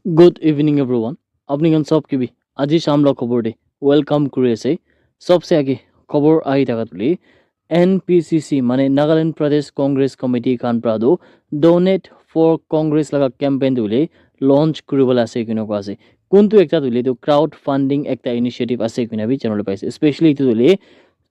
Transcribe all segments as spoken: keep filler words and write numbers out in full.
Good evening everyone. Apni khan sob ke bhi aji sham la khobor de welcome kuri ase. Sobse age khobor ahi thaka tuli N P C C mane Nagaland Pradesh Congress Committee khan pra do Donate for Congress laga campaign tu le launch kuribole ase kina koi ase. Kuntu ekta tu le tu crowd funding ekta initiative ase kina bi channel paise. Especially itu tu le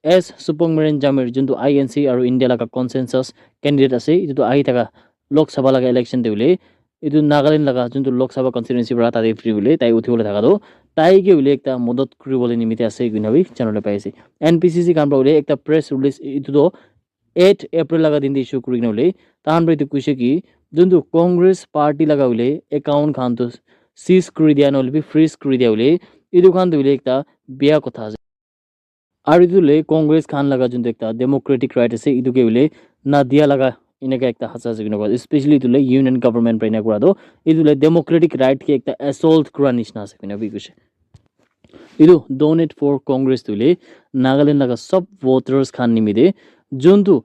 S Supongmeren Jamir juntu I N C aru India laga consensus candidate ase, itu tu ahi thaka Lok Sabha laga election te hoile itu Nagaland laga juntu Lok Sabha constituency para tate free hoile tai uthi bole thaka tu tai ke hoile ekta modot kuri bole nimite ase koi na bi channel te pai ase. N P C C khan para hoile ekta press release itu tu eight April laga din te issue kuri kena hoile tahan para itu kuise ki juntu Congress party laga hoile account khan tu seize kuri dia na hoile bi freeze kuri dia hoile itu khan tu hoile ekta bia kotha ase. Aru etu le Congress khan laga juntu ekta democratic right ase, etu ke hoile na dia laga eneka ekta hasa ase kena koi, especially etu le union government para ena kura toh, etu le democratic right ke ekta assault kura nishina ase kena bi koise. Etu Donate for Congress tu le Nagaland laga sob voters khan nimite juntu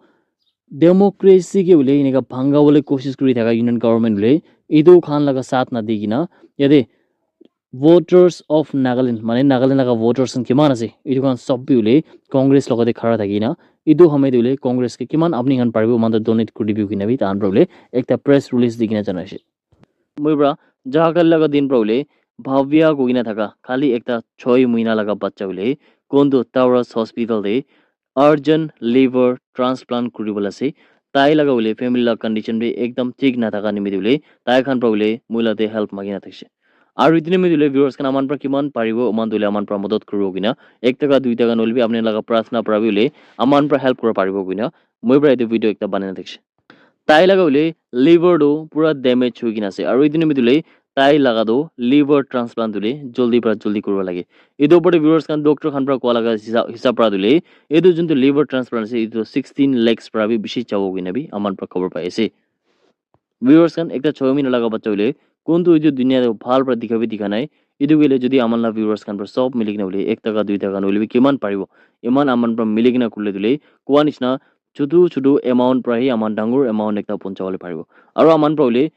democracy ke hoile eneka bhanga bole koshish kuri thaka union government hoile etu khan laga saath na di kena yate voters of Nagaland, mane Nagaland laga voters khan kiman ase, etu khan sob bi hoile Congress logate khara thaki na, etu hamai te hoile Congress ke kiman apni khan paribo, eman ta donate kuri dibi koi na bi tahan para hoile ekta press release di kena janai ase. Moi para jaga laga din para hoile Bhavya koi kena thaka khali ekta choi muina laga bacha hoile Kondu Taurus Hospital te urgent liver transplant kuri bole ase. Tai laga hoile family laga condition bi ekdam thik na thaka nimite hoile tai khan para hoile moi la te help magi na thakise. Aru etu nimite hoile viewers khan aman para kiman paribo, eman tu hoile aman para modot kuribo koi na, ek taka dui taka nohoile bi apni laga prarthana para bi hoile aman para help kura paribo koi na moi para etu video ekta banai na thakise. Tai laga hoile liver tu pura damage hoi kena ase, aru etu nimite hoile tai laga tu liver transplant tu hoile joldi para joldi kuribo lage. Etu opor te viewers khan doctor khan para koa laga hisa-, hisab para tu hoile etu juntu liver transplant ase etu sixteen lakhs para bi bishi jabo koi na bi aman para khobor pai ase. Viewers khan, ekta choi muina laga bacha hoile kuntu etu dunia te bhal para dikha bi dikha nai. Etu hoile jodi aman la viewers khan para sob mili kena hoile ek taka dui taka nohoile bi kiman paribo, eman aman para mili kena kurile tu hoile koa nishina chutu chutu amount para hi aman dangor amount ekta puncha bole paribo. Aru aman para hoile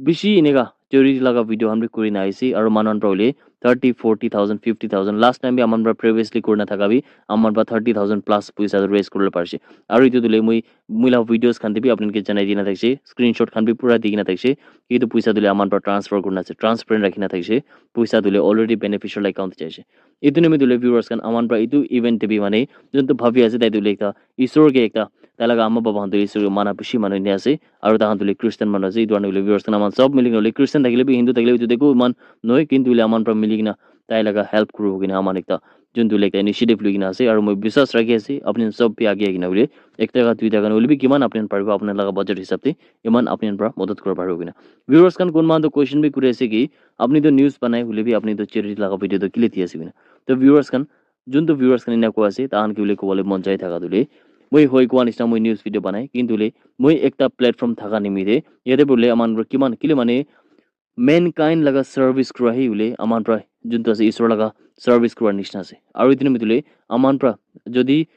bishi eneka charity laga video khan bi kuri na aise, aru manu khan para hoile thirty, forty thousand, fifty thousand, last time bi aman para previously kuri na thaka bi aman para thirty thousand plus poisa raise kuribole parise. Aru etu tu hoile moi, moi la videos khan te bi apni khan ke janai di na thakise, screenshot khan bi pura di kena thakise, etu poisa tu hoile aman para transfer kuri na ase, transparent rakhi na thakise, poisa tu hoile already beneficial account te jai ase. Etu nimite hoile viewers khan, aman para etu event te bi mane juntu bhabi ase tai tu hoile ekta isor ke ekta tai laga ama baba khan tu isor ke mana bishi manu ase, aru tai khan tu hoile Christian manu ase. Etu karne hoile viewers khan aman sob mili kena hoile Christian thakile bi, Hindu thakile bi, etu te eku eman nohoi, kintu hoile aman para mili kena tai laga help kuribo koi na aman ekta juntu hoile ekta initiative loi kena ase. Aru moi biswas rakhi ase apni khan sob bi age ahi kena hoile ek taka dui taka nohoile bi kiman apni khan paribo apni laga budget hisab te eman apni khan para modot kura paribo koi na. Viewers khan kunba khan tu question bi kuri ase ki apni tu news banai hoile bi apni tu charity laga video tu kile di ase koi na. To viewers khan, juntu viewers khan ena koi ase, tahan ke hoile kobole mon jai thaka tu hoile, moi hoi koa nishina moi news video banai, kintu hoile moi ekta platform thaka nimite yate hoile aman para kiman kile mane mankind laga service kura hi hoile aman para juntu ase isor laga service kura nishina ase. Aru etu nimite hoile aman para jodi,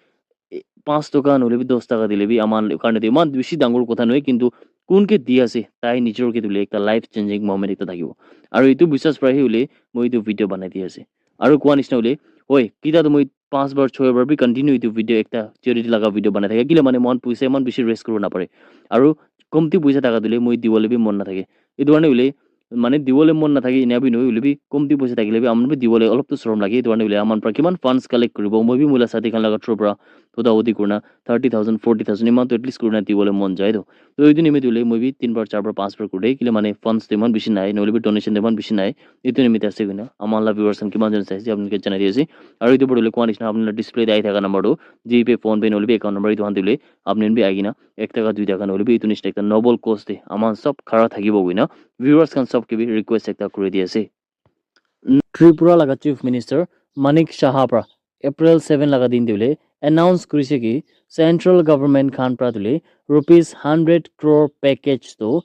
eh, panch taka nohoile bi dos taka dile bi aman karne tu eman bishi dangor kotha nohoi, kintu kun ke di ase tai nijor ke tu hoile ekta life changing moment ekta thakibo. Aru etu biswas para hi hoile moi etu video banai di ase. Aru koa nishina hoile, hoi, kita tu moi panch bar, choi bar bi continue etu video ekta charity laga video banai thake. Kile mane moikhan poisa eman bishi raise kuribo napare. Aru komti poisa thaka tu hoile moi dibole bi mon nathake. Etu karne hoile mane dibole mon nathake, ena bi nohoi, hoile bi komti poisa thakile bi aman bi dibole olop tu sorom lage. Etu karne hoile aman para kiman funds collect kuribo, moi bi moi la sathi khan laga through para huda hudi kurina thirty thousand, forty thousand eman tu at least kurina dibole mon jai tu. To etu nimite hoile moi bi tin bar, char bar, panch bar kuri de, kile mane funds tu eman bishi nai, nohoile bi donation tu eman bishi nai. Etu nimite ase koi na, aman la viewers khan kiman jon sai ase, apni khan ke janai di ase. Aru etu opor te hoile koa nishina apni la display te ahi thaka number tu, GPay, PhonePe nohoile bi account number etu khan tu hoile apni khan bi ahi kena ek taka dui taka nohoile bi etu nishina ekta noble cause te aman sob khara thakibo koi na viewers khan sob ke bi request ekta kuri di ase. Tripura laga Chief Minister Manik Saha pra April seven laga din te hoile announce kurise ki central government khan pra tu hoile rupees hundred crore package tu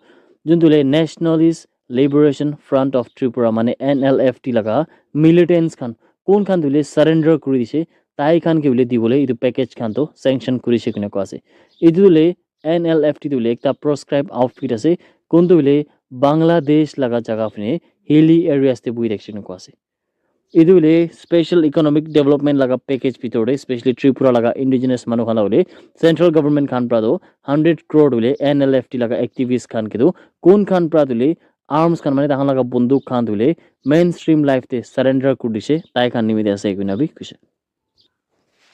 juntu hoile Nationalist Liberation Front of Tripura mane N L F T laga militants khan kun khan tu hoile surrender kuri dise tai khan ke hoile dibole etu package khan tu sanction kurise koi na koi ase. Etu tu hoile N L F T tu hoile ekta proscribed outfit ase, kun tu hoile Bangladesh laga jaga phane hilly areas te buhi thakishe koina koa ase. Etu hoile special economic development laga package bhitor te, specially Tripura laga indigenous manu khan la hoile central government khan pra toh hundred crore hoile N L F T laga activists khan ke toh kun khan pra toh hoile arms khan mane tahan laga bunduk khan toh hoile mainstream life te surrender kuri dishe, tai khan nimite ase koina bi koishe.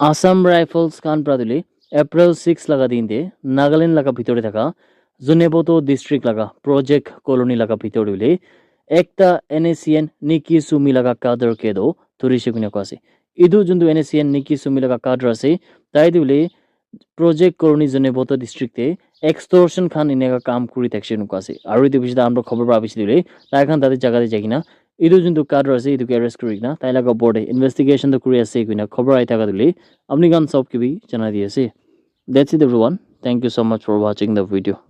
Assam Rifles khan pra toh hoile April six laga din te Nagaland laga bhitor te thaka Zunheboto district laga project colony laga bhitor te hoile ekta N S C N Nikki Sumi laga cadre ke toh thurishe koina koa ase. Etu juntu N S C N Nikki Sumi laga cadre ase, tai toh hoile project colony Zunheboto district te extortion khan eneka kam kuri thakishe koina koa ase. Aru etu bishi tahan pra khobor pa bishi toh hoile tai khan tate jaga te jai kena etu juntu cadre ase etu ke arrest kuri kena tai laga opor te investigation toh kuri ase koina khobor ahi thaka toh hoile apni khan sob ke bi janai di ase. That's it everyone. Thank you so much for watching the video.